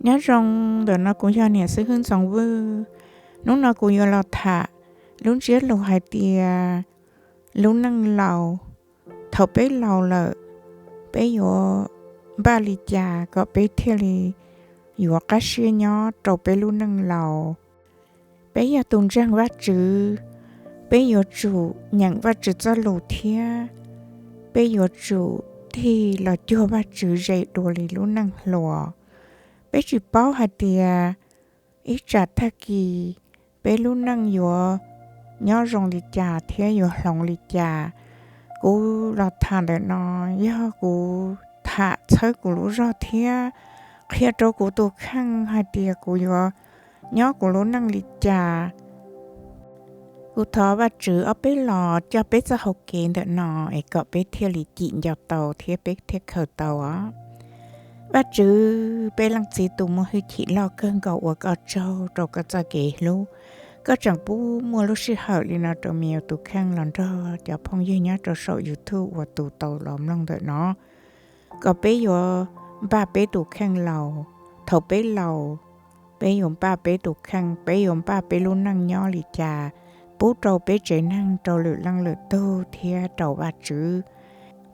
Nyob zoo, ntawm no kuv yog niam xib hwb Ntxoov Vwj. Hnub no kuv yuav los tham lub ntsiab lus hais tias lub neej laus. Thaum peb laus lawm, peb yuav npaj li cas kom peb thiaj li yuav qab siab nyob rau peb lub neej laus? Peb yog tus ntseeg Vajtswv, peb yuav tsum nyeem Vajtswv txoj lus thiab peb yuav tsum tig los cuag Vajtswv ze dua li lub neej hluas. Peb tsis paub hais tias ib tsam tag kis peb lub neej yuav nyob zoo li cas thiab yuav hloov li cas. Kuv los tham ntawm no yog kuv tham txhawb kuv lub zog thiab qhia rau kuv tus kheej hais tias kuv yuav nyob kuv lub neej li cas. Kuv thov Vajtswv ob peb los coj peb txoj hau kev ntawm no es kom peb thiaj li cim nco tau thiab peb thiaj khaws tau os. Vajtswv, peb Leej Txiv tus muaj hwj chim loj kawg nkaus, ua koj tsaug rau koj txoj kev hlub. Koj tseem pub muaj lub sij hawm li no rau me nyuam tus kheej los nrog cov phooj ywg nyob rau saum YouTube uas tus tau los mloog ntawm no, kom peb yuav npaj peb tus kheej laus. Thaum peb laus, peb yuav npaj peb tus kheej, peb yuav npaj peb lub neej nyob li cas, pub rau peb tsev neeg, rau lwm leej lwm tug thiab rau Vajtswv,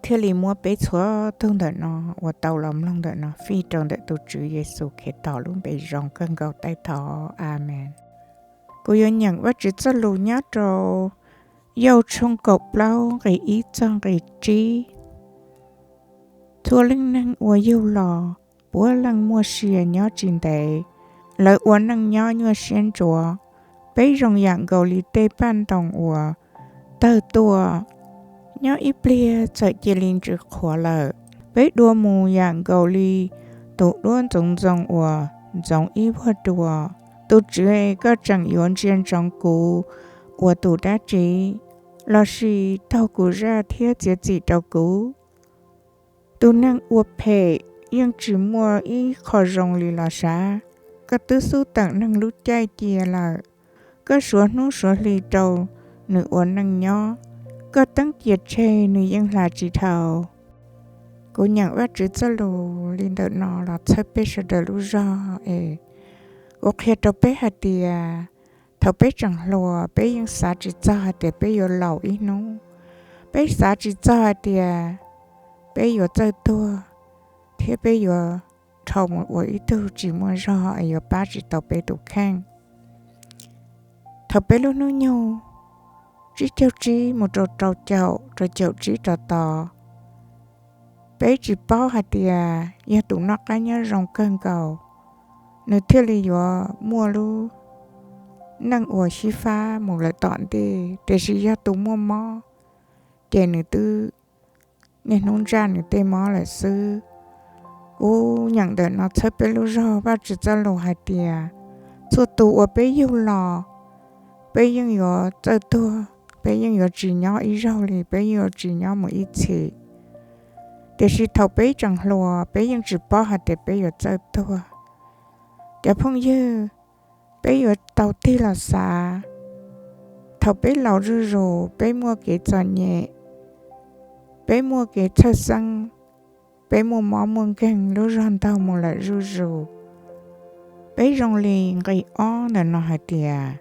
thiaj li muab peb txhua tug ntawm no uas tau los mloog ntawm no fij rau ntawm tus Tswv Yexus Khetos lub npe zoo kawg nkaus taij thov, Amees. Kuv yuav nyeem Vajtswv txoj lus nyob rau Yauj tshooj kaum plaub nqe ib txog nqe tsib. Txhua leej neeg ua yug los, puav leej muaj sia nyob tsis ntev, lawv ua neej nyob nyuaj siab ntsuav. Peb zoo yam nkaus li tej paj ntoos uas tawg tuaj, nyob ib pliag txawm cia li ntsws qhuav lawm. Peb dua mus yam nkaus li tus duab ntxoov ntxoo uas ntxoov ib vuag dua. Tus Tswv, koj tseem yuav ntsia ntsoov kuv ua tus dab tsi, lossis taug kuv zaj thiab txiav txim rau kuv? Tus neeg ua phem yeej tsis muaj ib qho zoo li los sav. Koj twb xub teem neeg lub caij cia lawm. Koj suav hnub suav hli rau nws ua neej nyob. Koj teeb cia tseg nws yeej hla tsis dhau. Kuv nyeem Vajtswv txoj lus li ntawm no los txhawb peb sawv daws lub zog es kuv qhia rau peb hais tias thaum peb tseem hluas, peb yeej xav tsis txog hais tias peb yuav laus ib hnub. Peb xav tsis txog hais tias peb yuav txawj tuag thiab peb yuav dhau mus ua ib tug tsis muaj zog es yuav pab tsis tau peb tus kheej. Thaum peb lub hnub nyoog tsib caug tsib mus rau rau caum, rau caum tsib rau tod, peb tsis paub hais tias yog tus noj qab nyob zoo kawg nkaus, nws thiaj li yuav muaj lub neej uas xyib fab mus lawm tom ntej. Tiam sis yog tus muaj mob, ces nws twb niaj hnub ntsaj nws tej mob lawm xwb. Kuv nyeem ntawm no txhawb peb lub zog Vajtswv txoj lus hais tias txhua tus uas peb yug los, peb yeej yuav txawj tuag, peb yeej yuav tsis nyob ib zaug li, peb yeej yuav tsis nyob mus ib txhis. Tiam sis thaum peb tseem hluas, peb yeej tsis paub hais tias peb yuav txawj tuag. Cov phooj ywg, peb yuav tau tig los xav, thaum peb laus zuj zus, peb muaj kev txom nyem, peb muaj kev txhawj xeeb, peb muaj mob muaj nkeeg lub zog ntaug mus lawm zuj zus. Peb zoo li nqe ob ntawm no hais tias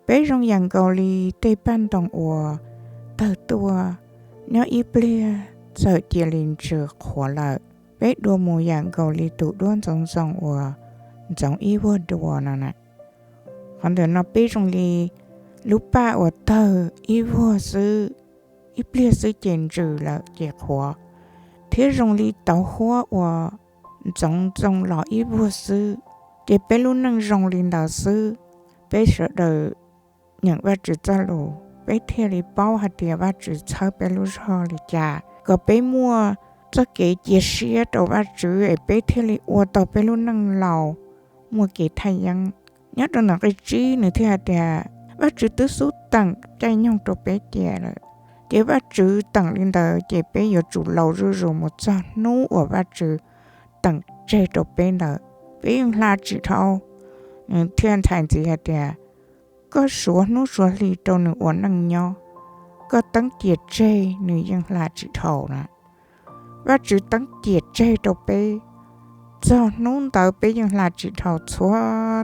peb zoo yam nkaus li tej paj ntoos uas tawg tuaj, nyob ib pliag txawm cia li ntsws qhuav lawm. Peb dua mus yam nkaus li tus duab ntxoov ntxoo uas ntxoov ib vuag dua no na. Qhov ntawm no peb zoo li lub paj uas tawg ib vuag xwb, ib pliag xwb ces ntsws lawm ces qhuav, thiab zoo li tauv huab uas ntxoov ntxoo los ib vuag xwb. Ces peb lub neej zoo li ntawd xwb. Peb sawv daws nyeem Vajtswv txoj lus, peb thiaj li paub hais tias Vajtswv txhawb peb lub zog li cas, kom peb muaj txoj kev cia siab rau Vajtswv es peb thiaj li ua tau peb lub neej laus muaj kev thaj yeeb. Nyob rau ntawm nqe tsib nws thiaj hais tias Vajtswv twb xub teem caij nyoog rau peb cia lawm. Ces Vajtswv teem li ntawd ces peb yuav tsum laus zuj zus mus txog hnub uas Vajtswv teem tseg rau peb ntawd, peb yeej hla tsis dhau. Nws thiaj ntxhais ntxiv hais tias koj suav hnub suav hli rau nws ua neej nyob, koj teeb cia tseg nws yeej hla tsis dhau na. Vajtswv teeb cia tseg rau peb txog hnub ntawd peb yeej hla tsis dhau, txhua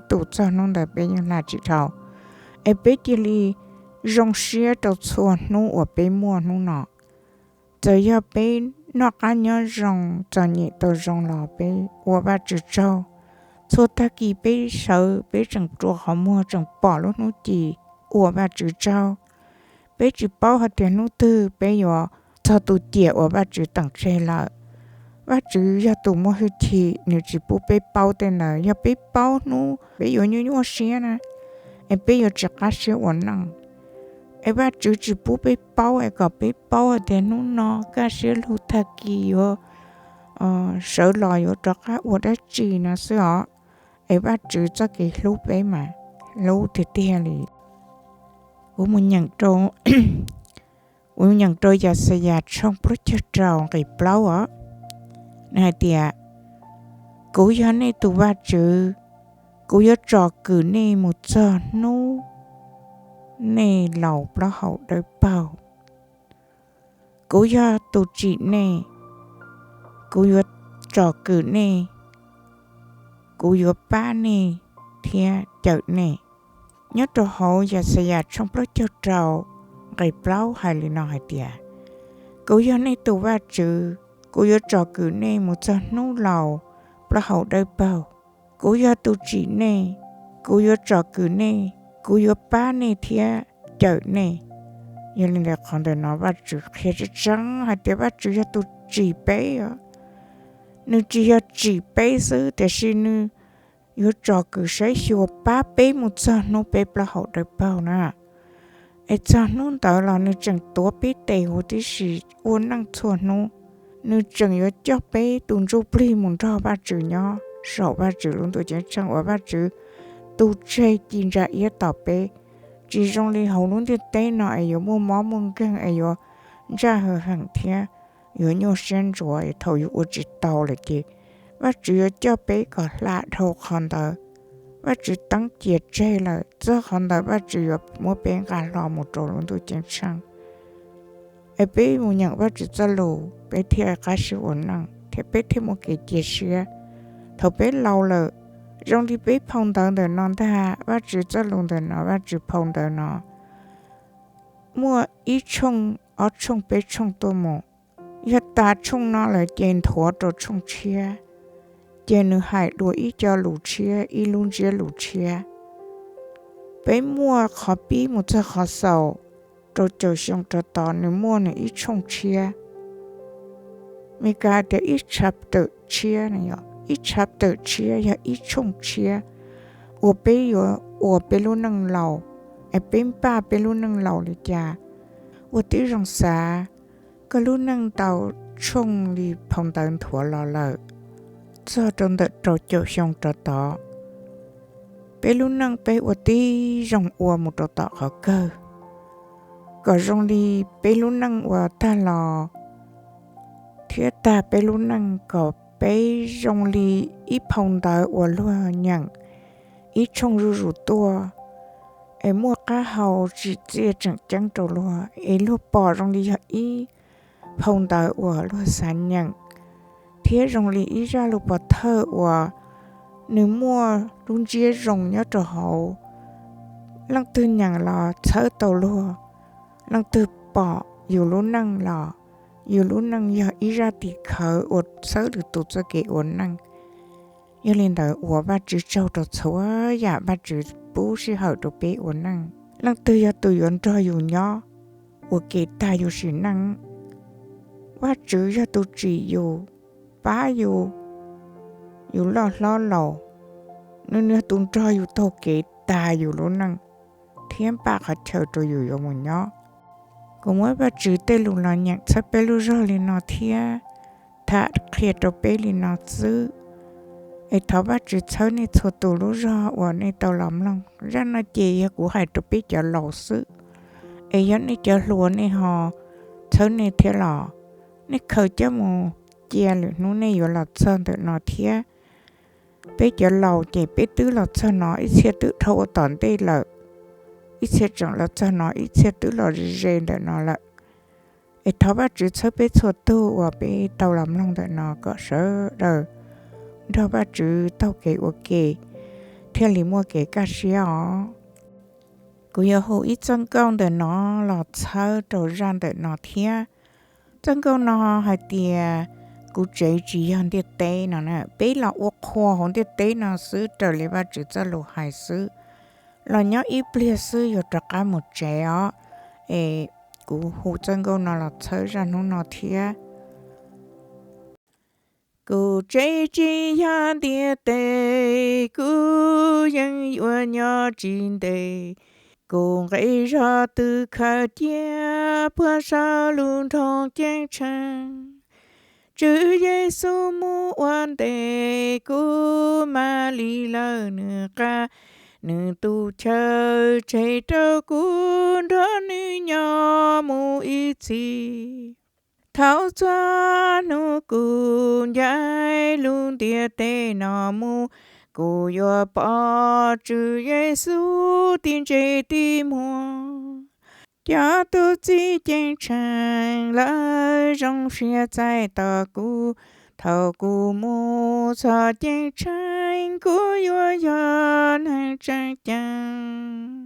tus txog hnub ntawd peb yeej hla tsis dhau. Es peb cia li zoo siab rau txhua hnub uas peb muaj hnub no. Txawm yog peb noj qab nyob zoo, txom nyem tau zoo los peb ua Vajtswv tsaug. Txhua tag kis peb sawv peb tseem rua qhov muag tseem pom lub hnub ci, ua Vajtswv tsaug. Peb tsis paub hais tias hnub twg peb yuav txog tus ciam uas Vajtswv teem tseg lawm. Vajtswv yog tus muaj hwj chim, nws tsis pub peb paub tej ntawd. Yog peb paub hnub peb yuav nyuaj nyuaj siab na, es peb yuav tsis qab siab ua neej. Es Vajtswv tsis pub peb paub es kom peb paub hais tias hnub no kaj siab lug tag kis yuav sawv los yuav rov qab ua dab tsi no xwb os. Es Vajtswv txoj kev hlub peb mas hlub tiag tiag li. Kuv mus nyeem rau, kuv nyeem rau Yaxayas tshooj plaub caug rau nqe plaub os. Nws hais tias, kuv yog nej tus Vajtswv, kuv yuav tsom kwm nej mus txog hnub nej laus plaub hau dawb paug. Kuv yog tus tsim nej, kuv yuav tsom kwm nej, kuv yuav pab nej thiab cawm nej. Nyob rau hauv Yaxayas tshooj plaub caug rau nqe plaub hais li no hais tias, kuv yog nej tus Vajtswv, kuv yuav tsom kwm nej mus txog hnub laus plaub hau dawb paug. Kuv yog tus tsim nej, kuv yuav tsom kwm nej, kuv yuav pab nej thiab cawm nej. Yog li ntawd qhov ntawm no Vajtswv qhia tseeb tseeb hais tias Vajtswv yog tus tsim peb os. Nws tsis yog tsim peb xwb tiam sis nws yuav tsom kwm saib xyuas pab peb mus txog hnub peb plaub hau dawb paug na. Es txog hnub ntawd los nws tseem tuav peb tes huv tib si ua neej txhua hnub. Nws tseem yuav coj peb tus ntsuj plig mus nrog Vajtswv nyob saum Vajtswv lub ntuj ceeb tsheej uas Vajtswv tu tseg ci ntsa iab tos peb. Tsis zoo li hauv lub ntiaj teb no es yuav muaj mob muaj nkeeg es yuav ntsaj hav heem thiab yuav nyuaj siab ntsuav es thaum yus ua tsis tau lawm ces Vajtswv yuav coj peb kom hla dhau qhov ntawd. Vajtswv teeb cia tseg lawm, txog qhov ntawd Vajtswv yuav muab peb nqa hlo mus rau lub ntuj ceeb tsheej. Es peb mus nyeem Vajtswv txoj lus peb thiaj qab siab ua neej thiab peb thiaj muaj kev cia siab. Thaum peb laus lawm, zoo li peb phau ntawv ntawm no ntag, Vajtswv txoj lus ntawm no, Vajtswv phau ntawv no muaj ib tshooj, ob tshooj, peb tshooj tuaj mus. Yog tas tshooj no lawm ces nthuav rau tshooj tshiab, ces nws hais dua ib co lus tshiab, ib lub ntsiab lus tshiab. Peb muaj qhov pib mus txog qhov xaus rau caum xyoo rau tod nws muaj nws ib tshooj tshiab. Meskas tias ib chapter tshiab, ib chapter tshiab yog ib tshooj tshiab uas peb yuav ua peb lub neej laus, es peb npaj peb lub neej laus li cas. Ua tib zoo xav, koj lub neej ntau tshooj li phau ntawv nthuav los lawm, txog rau ntawm rau caum xyoo rau tod, peb lub neej peb ua tib zoo ua mus rau tom qhov kawg, kom zoo li peb lub neej uas tag los thiab tag peb lub neej kom peb zoo li ib phau ntawv uas luag nyeem ib tshooj zuj zus tuaj, es muaj qab hau tsim txiaj tseem ceeb rau luag, es luag pom zoo li yog ib phau ntawv uas luag xav nyeem, thiab zoo li ib zaj lus pov thawj uas nws muaj lub ntsiab zoo nyob rau hauv. Leej twg nyeem los txhawb tau luag, leej twg pom yus lub neej los yus lub neej yog ib zaj tim khawv uas txhawb lwm tus txoj kev ua neej. Yog li ntawd ua Vajtswv tsaug rau txhua yam Vajtswv pub sij hawm rau peb ua neej. Leej twg yog tus yuav nrog yus nyob ua ke tag yus sim neej? Vajtswv yog tus tsim yus, pab yus, yus loj hlob laus, nws yog tus nrog yus taug kev tag yus lub neej thiab npaj qhov chaw rau yus yuav mus nyob. Kuv muab Vajtswv tej lus los nyeem txhawb peb lub zog li no thiab tham qhia rau peb li no xwb. Es thov Vajtswv txhawb nej txhua tus lub zog uas nej tau los mloog. Zaj no ces yog kuv hais rau peb cov laus xwb, es yog nej cov hluas nej ho txhawb nej thiab los, nej khaws coj mus cia lwm hnub nej yuav los txog ntawm no thiab. Peb cov laus ces peb twb los txog no, ib txhia twb dhau ua tom ntej lawm, ib txhia tseem los txog no, ib txhia twb los ze ze ntawm no lawm. Es thov Vajtswv txhawb peb txhua tug uas peb tau los mloog ntawm no kom sawv daws nrog Vajtswv taug kev ua ke thiaj li muaj kev kaj siab os. Kuv yuav hu ib txoj nkauj ntawm no los txhawb rau zaj ntawm no thiab. Txoj nkauj no hais tias kuv tsev tsis yog ntiaj teb no na, peb los ua qhua hauv ntiaj teb no xwb raws li Vajtswv txoj lus hais xwb, los nyob ib pliag xwb yuav rov qab mus tsev os. Es kuv hu txoj nkauj no los txhawb zaj hnub no thiab. Kuv tsev tsis yog ntiaj teb, kuv yeej yuav nyob tsis ntev. Kuv nqi zog twb khaws cia puag saum lub nroog ceeb tsheej. Tswv Yexus mus ua ntej, kuv mam li lawv nws qab. Nws tus chaw tseg rau kuv nrog nws nyob mus ib txhis. Thaum txog hnub kuv ncaim lub ntiaj teb no mus, kuv yuav pom Tswv Yexus tib ntsej tib muag. Cov tub txib ceeb tsheej lawv zoo siab txais tos kuv. Thaum kuv mus txog ceeb tsheej, kuv yuav yog neeg tseem ceeb.